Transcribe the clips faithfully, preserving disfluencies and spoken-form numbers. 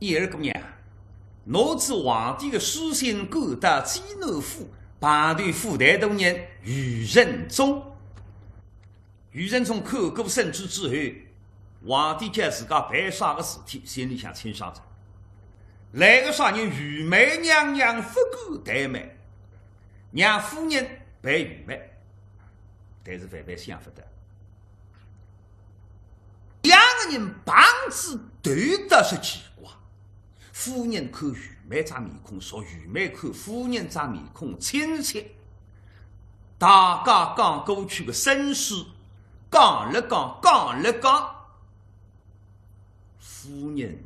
燕儿姑娘，拿仔皇帝个书信赶到济南府，碰头府台大人余仁宗。 余仁宗看过圣旨之后，皇帝叫自家办啥个事体，心里向清爽哉。来个啥人？御妹娘娘勿敢怠慢，让夫人陪御妹，但是万万想勿到，两个人碰仔头倒是奇怪。 夫人看御妹只面孔熟，御妹看夫人只面孔亲切。大家讲过去个身世，讲了讲，讲了讲，夫人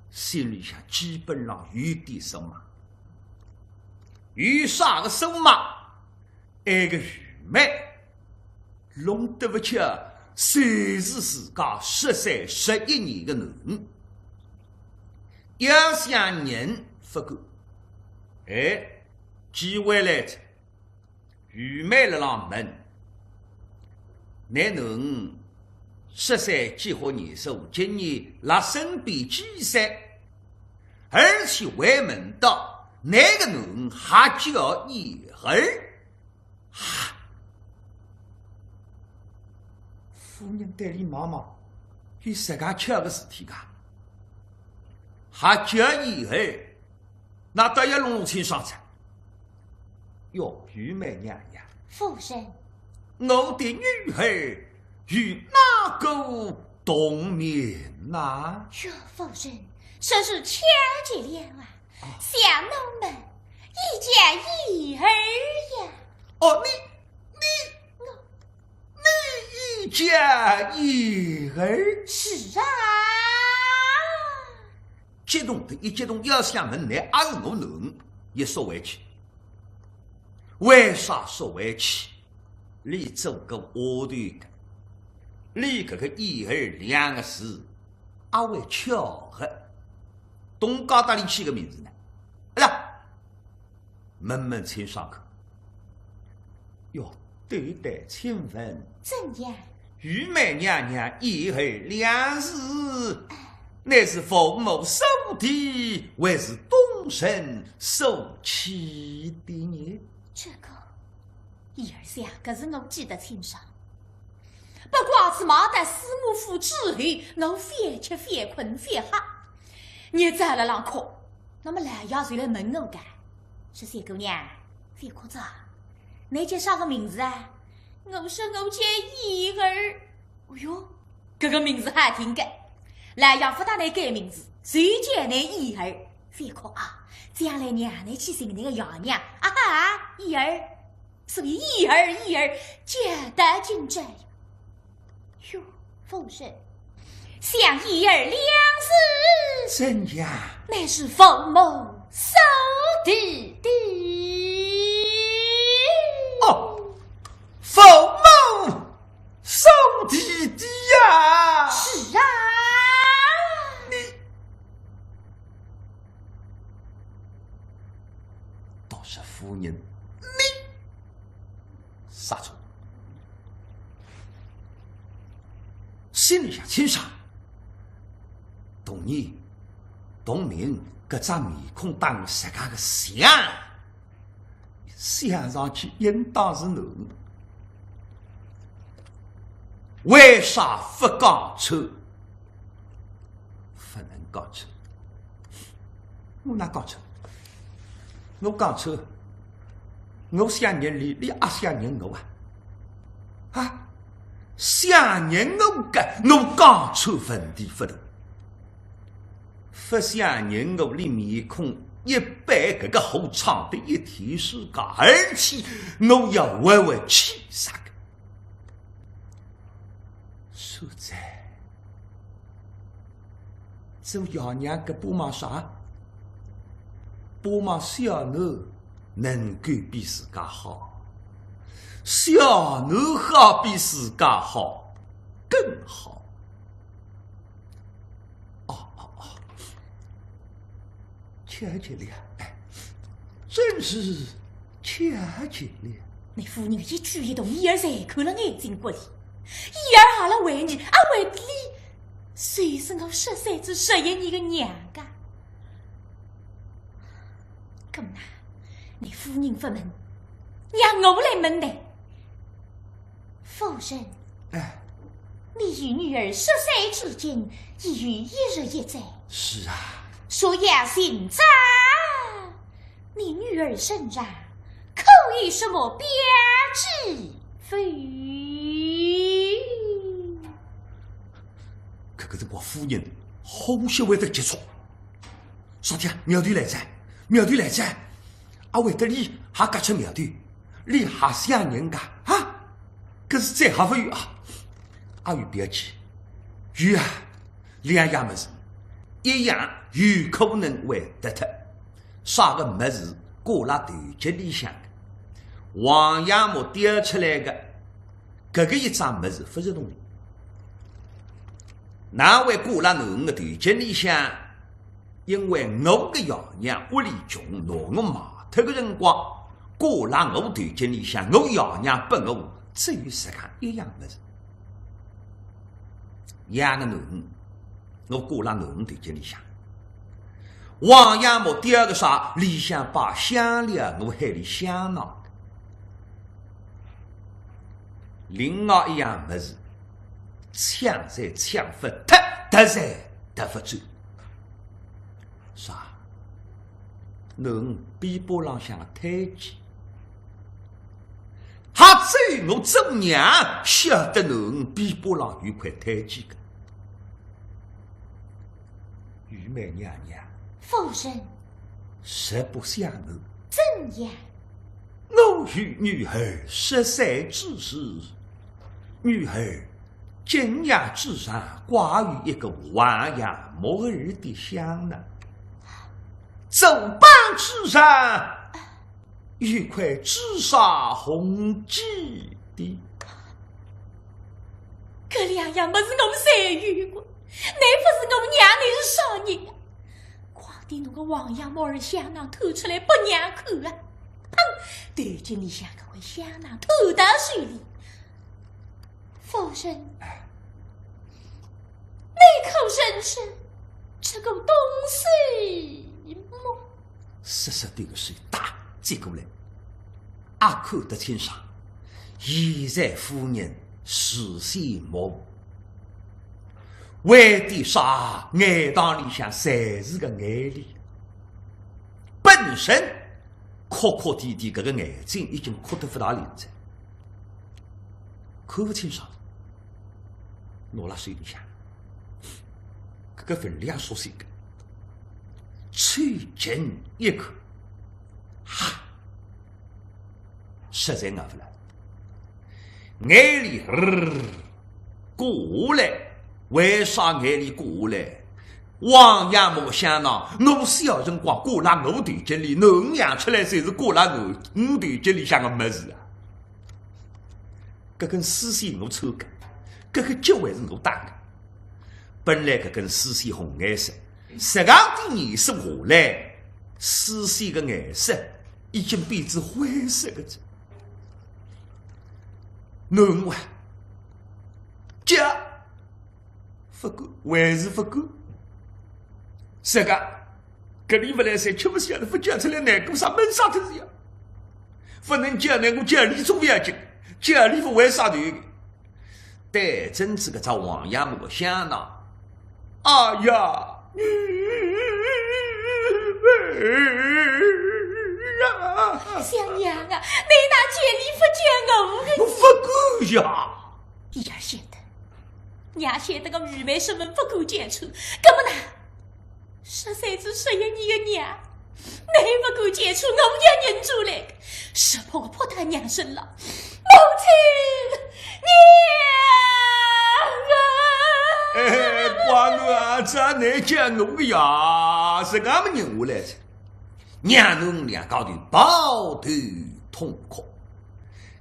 心里向基本上有点数嘛。有啥个数嘛？ 埃个御妹，弄得勿巧，就是自家失散十一年个囡儿。要想认勿够，哎，机会来哉，御妹辣浪问，㑚囡儿失散几化年数，今日辣身边几岁？而且还问到，㑚个囡儿还叫燕儿？ 哈！夫人对俚望望，有实梗巧个事体噶？还叫燕儿，那倒要弄弄清爽哉。哟，御妹娘娘，夫人，我的女儿与哪个同名呐？哟，夫人，实是巧极了啊！ 想奴们已叫燕儿呀。哦，你，你，你已叫燕儿？是啊。激动得一激动，要想问㑚阿是我囡儿，也缩回去。为啥缩回去？俚做过丫头个，俚搿个燕儿两个字，阿会巧个。 东家搭里起个名字呢？哎呀，问问清爽看。哟，对对，请问怎样？御妹娘娘燕儿两字，乃是父母所题，还是东人所起的呢？这个，燕儿想，搿是我记得清爽。 不过自买到师母府之后，我非吃非困非喝，日子辣浪哭。那么老爷就来问我个，说三姑娘，覅哭哉，倷叫啥个名字啊？我说我叫燕儿。哎哟，搿个名字好听个，老爷勿搭倷改名字，就叫倷燕儿。覅哭啊，将来娘倷去寻倷个爷娘，啊哈，燕儿。 所以燕儿，燕儿，叫得紧哉。哟，夫人，想燕儿两字，怎样？乃是父母所题的。哦，父母所题的呀。是啊。你 倒是夫人，你杀错。心里想，清爽，同年同名，搿张面孔当实梗个像，想上去应当是囡儿。为啥勿讲出？ 勿能讲出。我哪讲出？我讲出，我想认俚，俚也想认我啊。啊，想认我个，我讲出问题勿大。勿想认我，俚面孔一板，搿个火闯得一天世界，而且我要活活气煞个。 说哉，做爷娘个巴望啥？巴望小囡能够比自家好，小囡好比自家好，更好。哦，哦，哦。 巧极了，哎，真是巧极了。倷夫人一举一动，燕儿侪看了眼睛骨里。燕儿阿辣为你，阿为俚，就是我失散仔十一年个娘家。你夫人不问，让我来问呢。夫人，哎。你与女儿十岁至今，已有一日一载。是啊。若要寻找你女儿身上，可有什么标记否？搿个辰光夫人呼吸会得急促。 啥体啊？苗头来哉，苗头来哉！阿会得俚还轧出苗头，俚还想人家啊？搿是再还勿有啊？阿有标记，有啊，两样物事，一样有可能会得脱，啥个物事？挂辣头颈里向个，王爷木雕出来个，搿个一张物事勿是铜钿。哪会挂辣囡儿个头颈里向？ 因为我个爷娘屋里穷，拿我卖脱个辰光，挂辣我头颈里向，我爷娘拨我只有实梗一样物事。养个囡儿，我挂辣囡儿头颈里向。王爷木雕个啥？里向摆香料，我喊俚香囊。另外一样物事，抢侪抢勿脱，夺侪夺勿走。 啥？囡儿臂膊浪向个胎记，还只有我做娘晓得囡儿臂膊浪有块胎记个。玉梅娘娘，夫人，实不相瞒，怎样？我与女儿十岁之时，女儿 颈项之上挂有一个王爷木儿的香囊，左膀之上有块朱砂红记的。搿两样物事我侪有过，倷勿是我娘，倷是啥人啊？快点拿个王爷木儿香囊偷出来拨娘看啊！砰！头颈里向搿块香囊偷到手里， 夫人，哎。你可认识这个东西么？说说对个手搭接过来，阿看得清爽。现在夫人视线模糊，为的啥？眼堂里向侪是个眼泪。本身 哭哭啼啼，搿个眼睛已经哭得勿大灵哉，看勿清爽。拿辣手里向，搿个分量熟悉个，凑近一看，哈，实在熬勿牢。 眼泪儿挂下来，为啥眼泪挂下来？王爷木香囊，我小辰光挂辣我头颈里，囡儿养出来侪是挂辣我头颈里向个物事啊。搿根丝线我抽个，搿个结还是我打个。本来搿根丝线红颜色，实梗点年数下来，丝线个颜色已经变至灰色个哉。 囡儿啊，急，勿敢，还是勿敢。实梗，搿里勿来三，吃勿消了，勿叫出来难过啥，闷煞脱是呀。勿能叫呢，我叫俚总勿要紧，叫俚勿会啥头个。对准仔搿只王爷木香囊， 哎呀，啊！小娘啊，你哪叫俚勿叫我个？我勿敢呀。伊也晓得，娘晓得我愚昧什么勿敢叫出，搿么呢？十三至十一年个娘， 你勿敢叫出我也认出来，是怕我扑到娘身浪。母亲，娘啊！哎，乖囡啊，这哪叫我个呀？实梗么认下来哉。娘囡两家头抱头痛哭。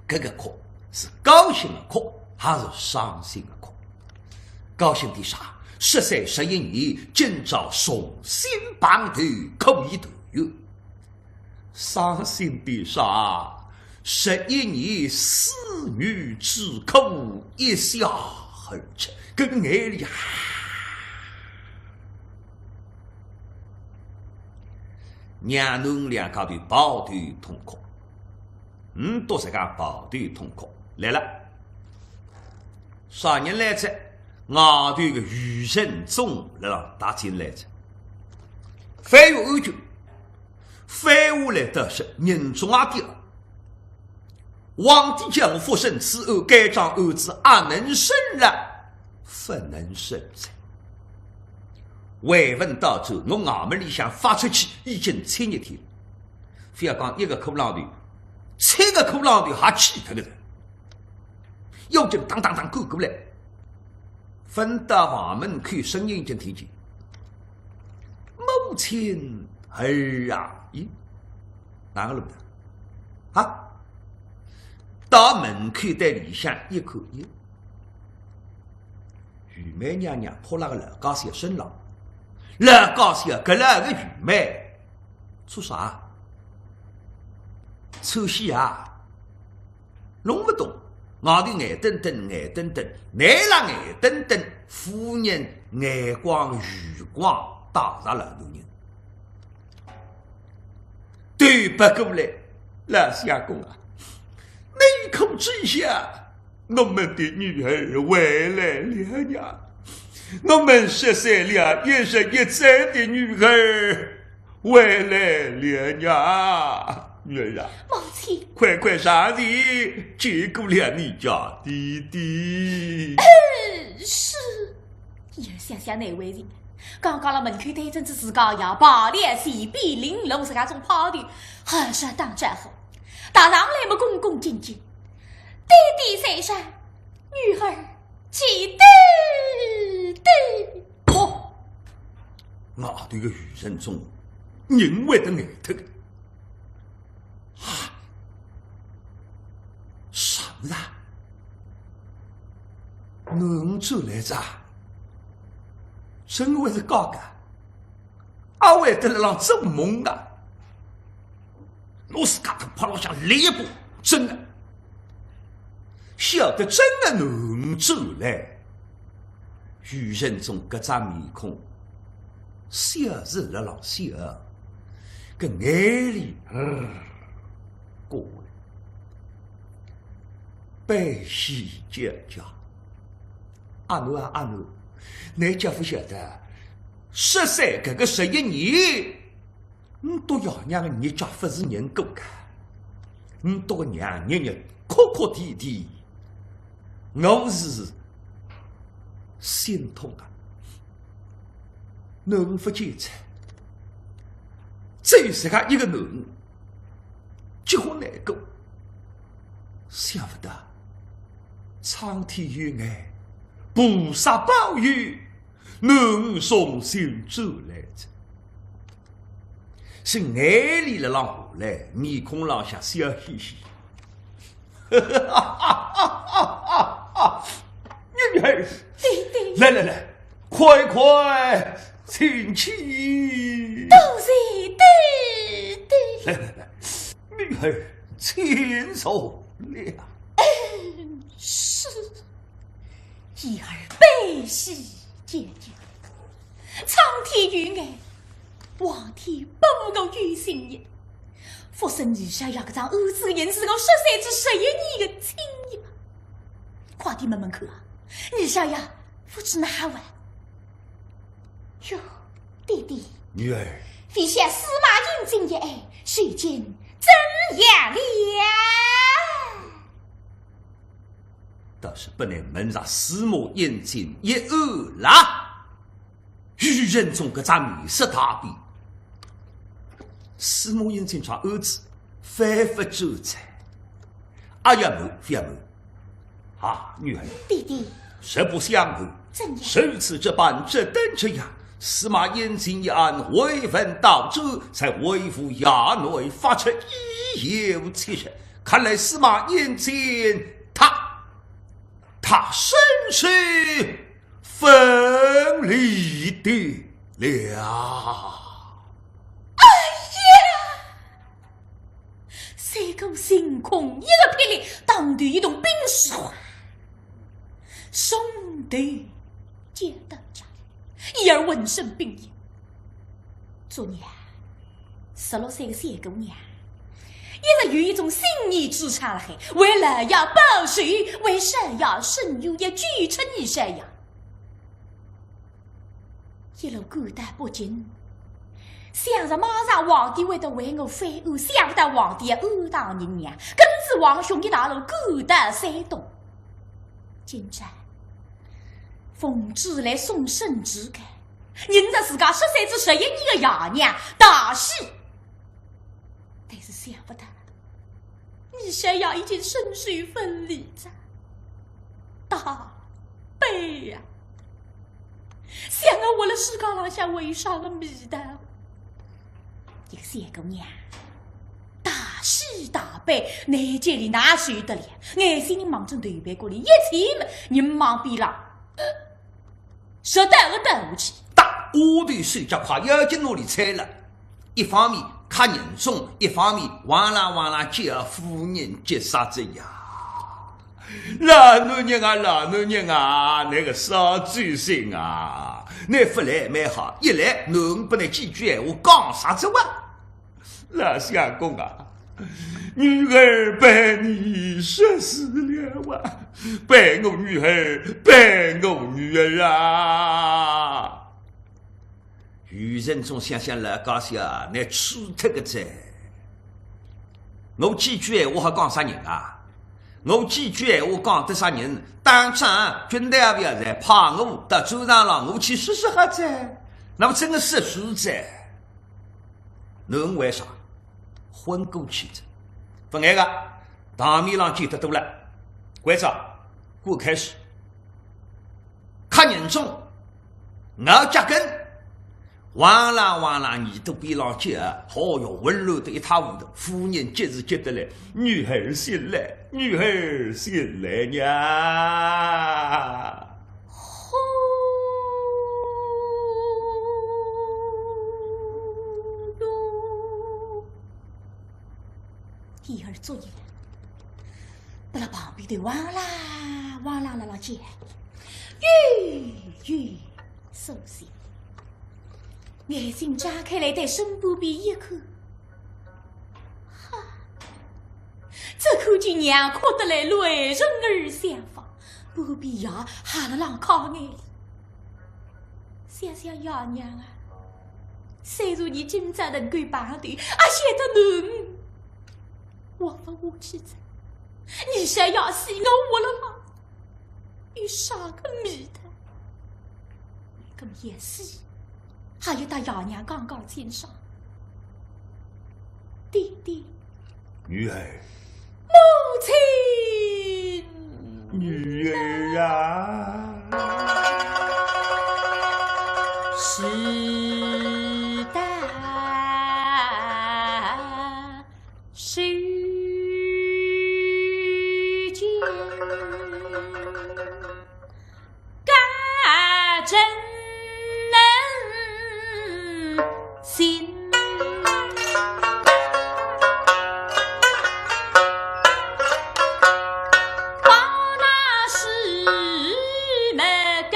搿个哭是高兴的哭，还是伤心的哭？高兴点啥？十三十一年，今朝重新碰头，可以团圆。伤心点啥？十一年思女之苦，一笑而尽。搿个眼泪啊，娘囡两家头抱头痛哭。嗯，都是讲抱头痛哭。来了，啥人来哉？外头个余承宗辣浪踏进来哉。翻越安全，翻下来得是人中啊的。皇帝叫我复审此案，该桩案子阿能审了？勿能审哉。回文到这，我衙门里向发出去已经七日天了，勿要讲一个骷髅头，七个骷髅头也去脱个哉。要紧当当当赶过来，奔到房门口，声音已经听见：“母亲儿啊！”咦，哪个路的？啊？到门口对里向一看，咦， 御妹娘娘扑辣个老家小身浪，老家小搿辣个御妹，做啥？抽喜啊？弄勿懂，外头眼瞪瞪，眼瞪瞪，内浪眼瞪瞪，夫人眼光余光，打着老头人。对勿过来，老相公啊，你可知晓， 我们的女儿回来了呀！我们失散了一十一载的女儿回来了呀！女儿啊，母亲，快快上前，见过了你家爹爹。嗯，是。伊儿想想难为情，刚刚辣门口对准仔自家爷，爬了前边领路，自家种派头，还是打招呼，踏上来么恭恭敬敬。爹爹在上， 女儿见爹爹。哦，外头个余承宗人会得呆脱个。啊，啥物事啊？囡儿转来哉啊？真个还是假个？ 阿会得辣浪做梦啊？我自家头拍浪向立一把，真个，晓得真个囡儿转来。余承宗搿张面孔，笑是辣浪笑，搿眼泪，嗯，过来。悲喜交加。阿囡啊，阿囡，倷家勿晓得，失散搿个十一年， 唔笃爷娘个日脚勿是人过个，唔笃个娘日日哭哭啼啼，我是心痛啊。囡儿勿见哉，只有自家一个囡儿，结棍难过。想勿到，苍天有眼，菩萨保佑，囡儿重新转来哉。 是眼泪辣浪下来，面孔浪向笑嘻嘻。女儿，爹爹。来来来，快快请起。多谢爹爹。来来来，女儿请坐了。嗯，是。 儿悲喜交加。苍天有眼，皇天保佑我有情人。勿是你想要搿桩案子个人，是我失散仔十一年个亲人。快点问问看啊，你想要勿知哪位？哟，爹爹，女儿，为啥司马英俊一案，如今怎样了？ 倒是拨倷问着司马英俊一案啦。余承宗搿张面色大变。司马英俊桩案子翻勿转哉。阿要问，覅问。啊，女儿，爹爹，实不相瞒，怎样？如此这般，这等这样，司马英俊一案回文到这，在回府衙内发出已有七日。 看来司马英俊他，他身世分离的了。哎呀！三个心空，一个霹雳，当头一桶冰水花，从头跌到脚。 儿浑身冰冷。昨日啊，十六岁个小姑娘，一直有一种信念支撑辣海，为老爷报仇，为少爷伸冤，要救出二少爷。一路赶到北京，想着马上皇帝会得为我翻案，想勿到皇帝要安大人娘，跟仔皇兄一道路赶到山东。今朝奉旨来送圣旨个，认着自家失散仔十一年个爷娘大喜，但是想勿到，二少爷已经身首分离哉。大悲呀！想我活辣世界浪向为啥个味道？一个小姑娘，大喜大悲，难见俚哪受得了？眼睛望准头背过里，一气么人望边浪，呃，实在个倒下去。大丫头手脚快，要紧拿俚搀了。一方面吓人中，一方面哇啦哇啦叫夫人急煞哉呀。老男人啊，老男人啊，倷个啥罪行啊？倷勿来蛮好，一来，囡儿拨倷几句闲话讲煞哉哇。老相公啊，女儿被你说死了啊！被我女儿，被我女儿啊！余仁宗想想老家小，倷吹脱个哉。我几句闲话好讲杀人啊？我几句闲话讲得杀人，打仗军队也勿要在，派我到战场浪我去试试好哉。那么真个试试哉。 囡为啥昏过去哉？勿碍个，堂面浪见得多了。关照，过开始。吓人中，咬脚跟，哇啦哇啦，耳朵边浪叫，哦哟，混乱得一塌糊涂。夫人急是急得来，女儿醒来，女儿醒来呀！ 呼哟，一而足矣，辣辣旁边头哇啦哇啦啦啦叫，呦呦苏醒，眼睛张开来对身边边一看， 哈，只看见娘哭得来泪人儿相望，半边爷还辣浪揩眼泪。想想爷娘啊，虽然伲今朝能够碰头，阿晓得囡儿活勿下去哉。伲想要死，我活辣浪 有啥个味道？搿么也是，还要搭爷娘讲讲清爽。爹爹，女儿，母亲，女儿啊！是的。 世间，敢怎能信？把那世没根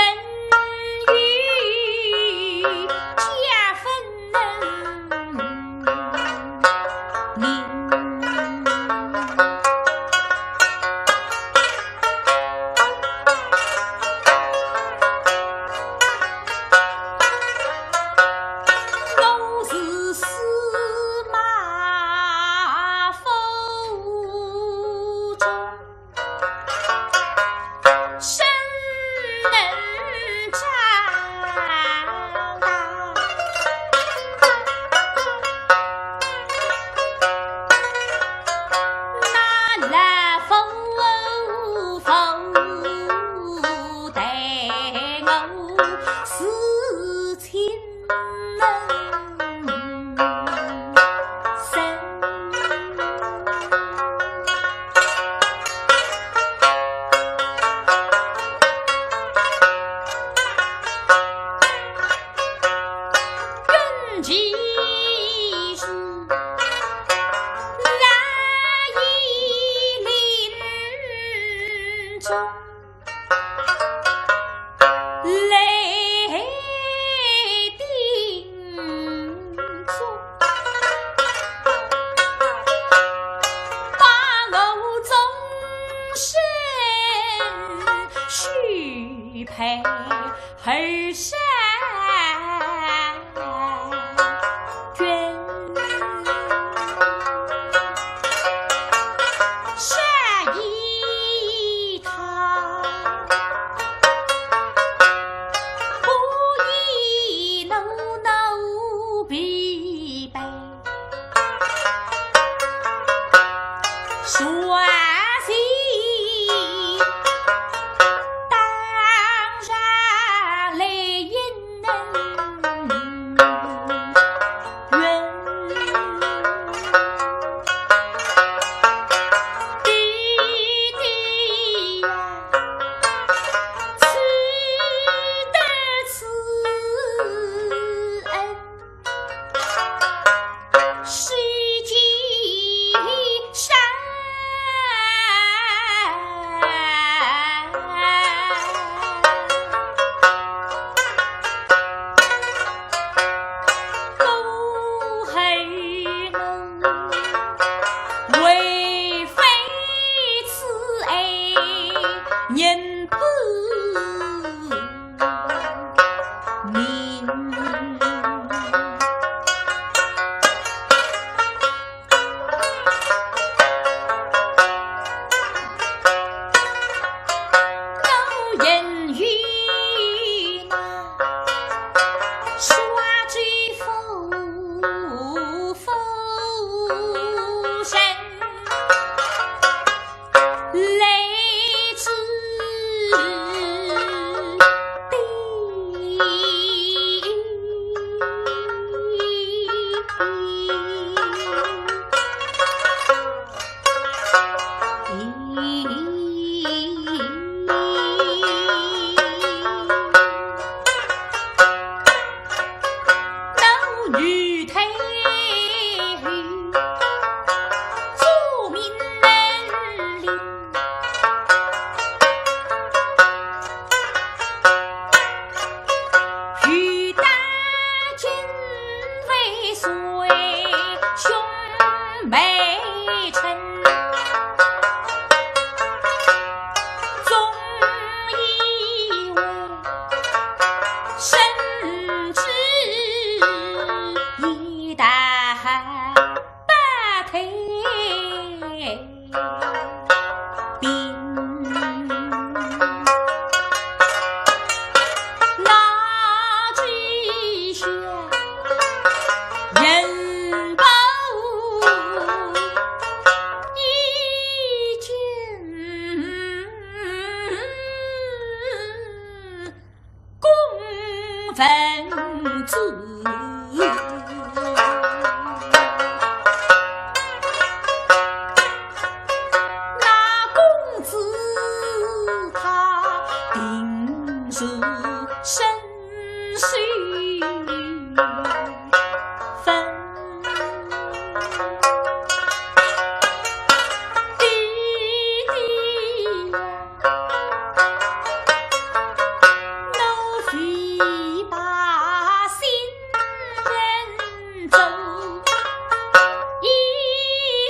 配后山君，善意他，不依奴奴疲惫。 说起当然泪盈盈。弟弟呀，此德此恩， 世间上都恨我，为非慈爱人不 命。都因为那耍嘴夫夫人。 来之地。老女推 做名门里，欲打金为水兄妹称，总以为 深知一旦不退兵，那只下人报一见。 公孙止。那公子他定是身世分。弟弟呀， 奴非把新人做，一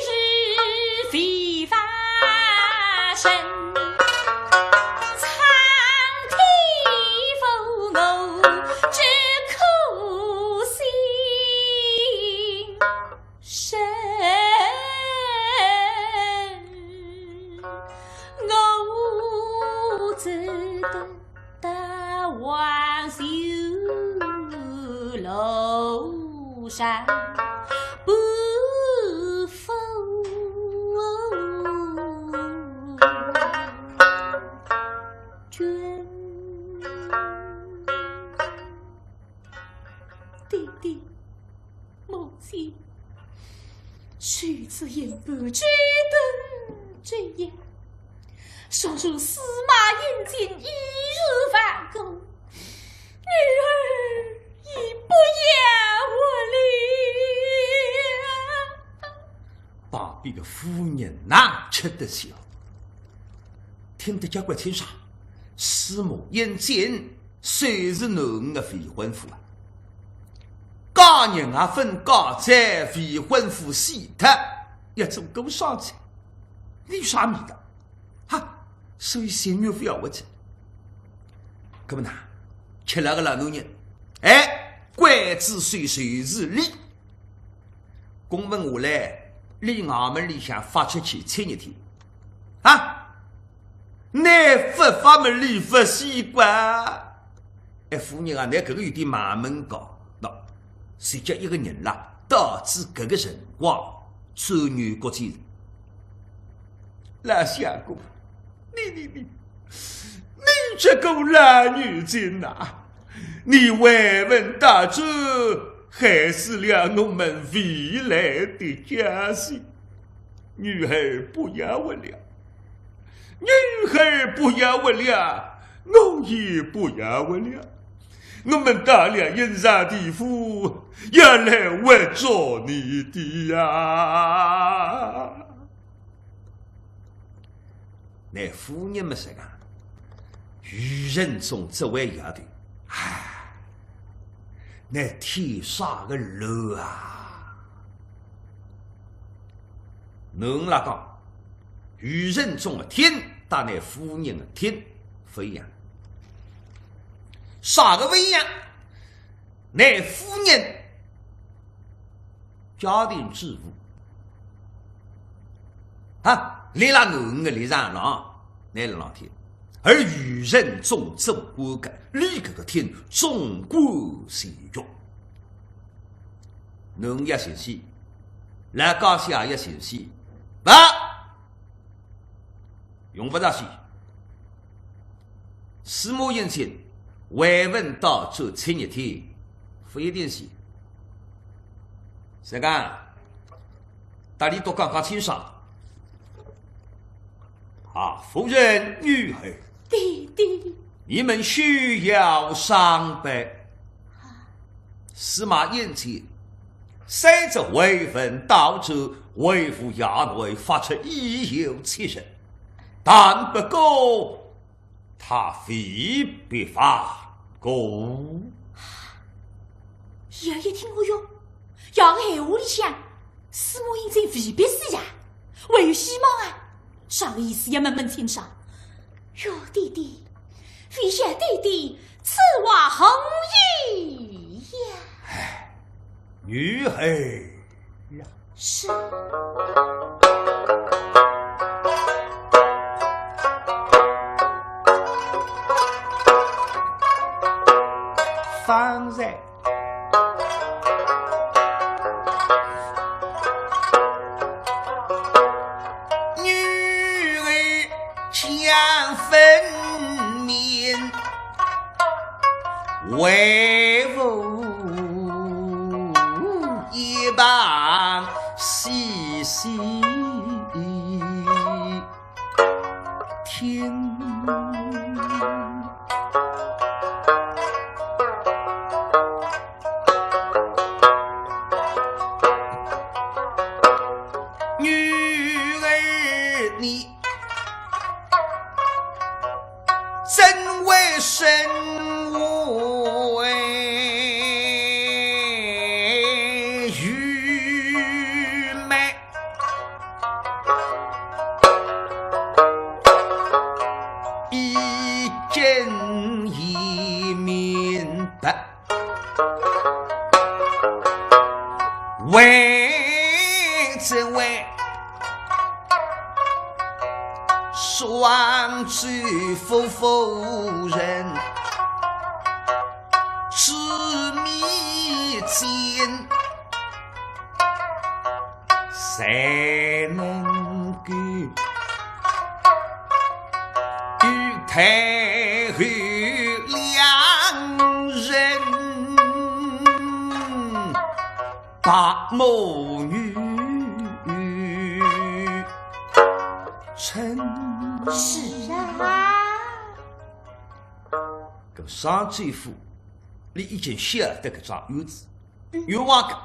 日非发生，苍天负我这颗心。 生，我只得到黄泉路上不负君。 爹爹，母亲，谁知因不知等这样，若是司马英俊一日亡故，女儿已不要活了。旁边个夫人哪吃得消，听得交关清爽，司马英俊 就是囡儿个未婚夫啊。嫁人也分家，在未婚夫死脱，要做孤孀子，有啥味道？哈，所以心里勿要活去。搿么呢，吃了个老男人，哎，刽子手就是俚。公文下来，俚衙门里向发出去七日天。啊，倷勿发么俚勿死个。哎，夫人啊，倷搿个有点蛮门个，喏，实际一个人啦，到仔搿个辰光，转眼过去。老相公， 你你你，你这个老女人呐，你为文大周，害死了我们未来的家业。女儿不要问了，女儿不要问了，我也不要问了。我们到了阴曹地府，要来活捉你的呀。 倷夫人么是讲，余仁宗这位丫头，唉，倷天杀个乱啊！侬拉讲，余仁宗个天搭倷夫人个天勿一样，啥个勿一样？ 倷夫人家庭主妇，啊，立辣囡儿个立场浪，倷辣浪天，而余仁宗做官个，立搿个天总管serious。囡儿要寻死，老家小要寻死，勿，用勿着死。 司马英俊，为文大周七日天，勿一定死。是讲，搭俚笃讲讲清爽。啊，夫人、女儿，爹爹，你们休要伤悲。 司马英俊，虽则为文大周，为父衙门发出已有七日，但不过他未必发过。爷一听，哦哟，爷个闲话里向，司马英俊未必死呀，还有希望啊。啥个意思呀？问问清爽。哟，爹爹， 为啥爹爹此话何意呀？哎，女儿啊。是。方才 女儿将分明，为父一旁细细听。 女儿你怎会身无愚昧？ 已经已明白，为这位双周府夫人之面前， 才能够与太后两人把母女成。是啊。搿么双周府，俚已经晓得搿桩案子，冤枉个。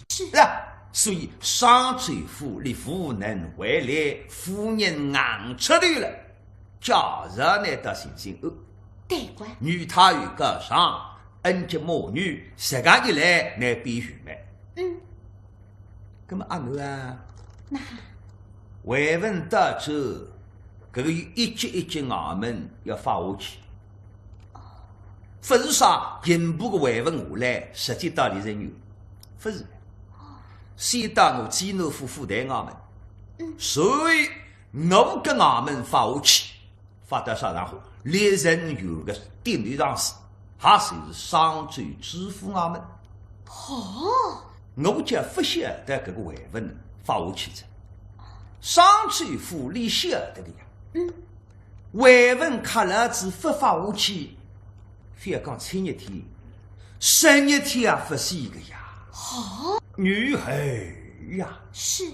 是啊，所以双周府里无能为力，夫人硬出头了，假使呢到寻寻我，对个。与太后告状，恩及母女，实梗一来，乃便圆满。嗯。搿么阿奴啊，那？回文到此，搿个有一级一级衙门要发下去。哦。勿是啥刑部个回文下来，直接到郦城县，勿是。先到我济南府府台衙门，嗯。随我个衙门发下去，发到啥场化？郦城县个顶头上司，也就是商州知府衙门。哦。我叫勿晓得搿个回文发下去哉，商州府里晓得个呀。嗯。 回文看了仔勿发下去，覅讲七日天，十日天也勿死个呀。哦。女儿呀。是。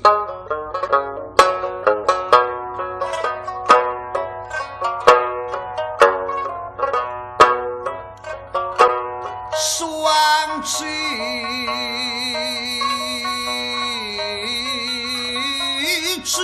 双追追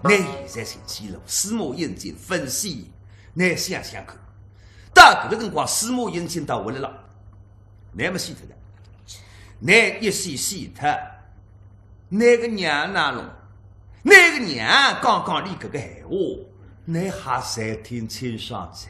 倷现在寻死路，司马英俊勿死，倷想想看，到搿个辰光司马英俊到屋里了，倷么死脱了，倷一死死脱，倷个娘哪弄？倷个娘讲讲俚搿个闲话，倷还侪听清爽哉？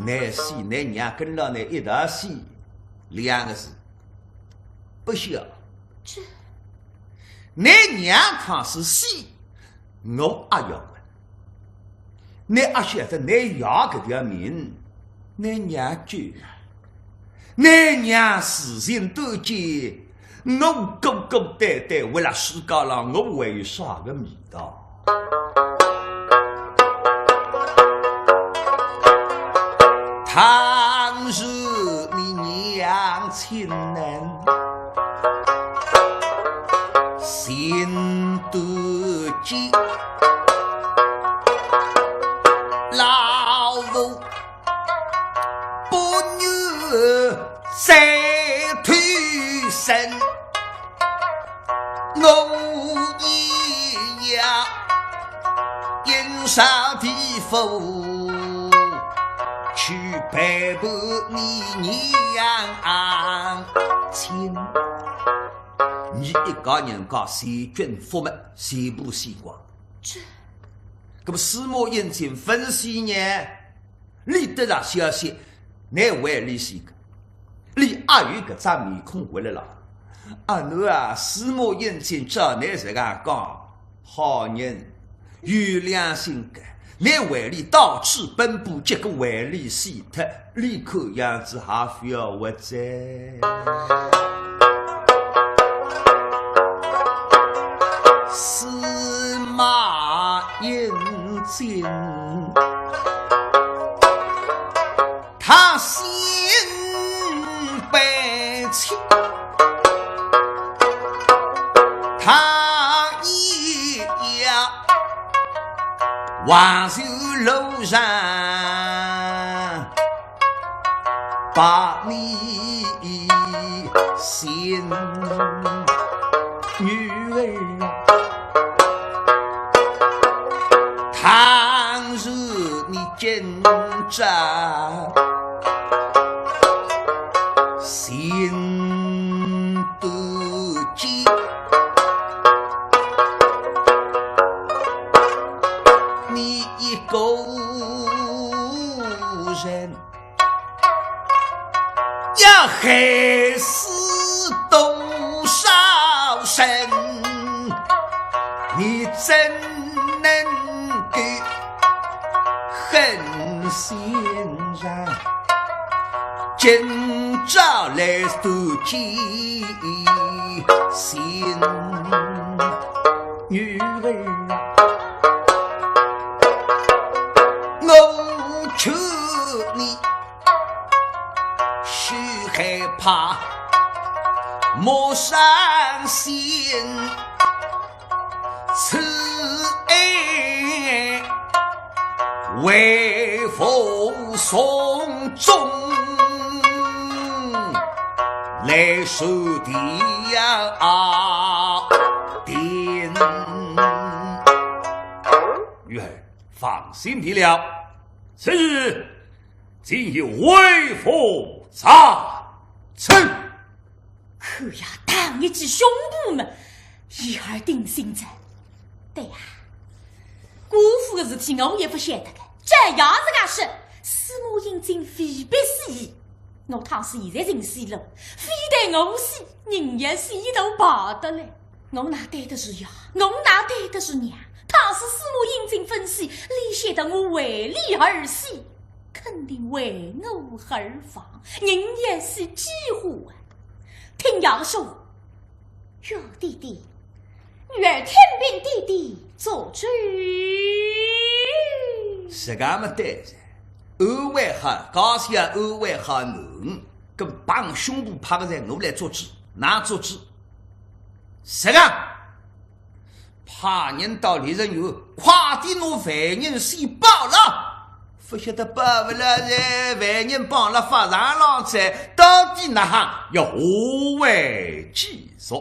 倷死倷娘跟牢倷一道死，两个字，不孝。倷娘倘使死，我阿要问。 倷阿晓得倷爷搿条命，倷娘救啊，倷娘自寻短见，我孤孤单单活辣世界浪，我还有啥个味道？倷一家人家全军覆没，全部死光。搿么司马英俊勿死呢，俚得着消息，倷还俚死个，俚阿有搿张面孔活辣浪？阿奴啊，司马英俊照倷实梗讲，好人，有良心个，倷为俚到处奔波，结果为俚死脱，俚看样子还覅活哉。司马英俊 他心悲切，他也要望住路上把你心女儿。 倘若你今朝心不坚，你一个人 要害死多少人，你怎能够狠心肠？今朝来得见新女儿，我劝你 休害怕，莫伤心，此爱为父从中来说定。女儿，放心便了。 此事尽由为父查清。看呀，打一记胸脯么，一耳定心哉。对呀，官府个事体我也勿晓得个，照爷自家说，司马英俊未必死。我倘使现在寻死路，非但我死，人也死一头跑得来。 我哪对得住爷？我哪对得住娘？倘使司马英俊勿死，俚晓得我为俚而死，肯定为我而亡，人也是几化啊！听爷说，岳爹爹，女儿听凭爹爹做主。实梗么对哉，安慰好，假使要安慰好囡儿，搿帮胸脯拍个哉，我来做主，㑚做主。 实梗，派人到丽人院，快点拿犯人先绑牢。勿晓得绑牢哉，犯人绑牢法场浪哉，到底哪哼，要下回继续。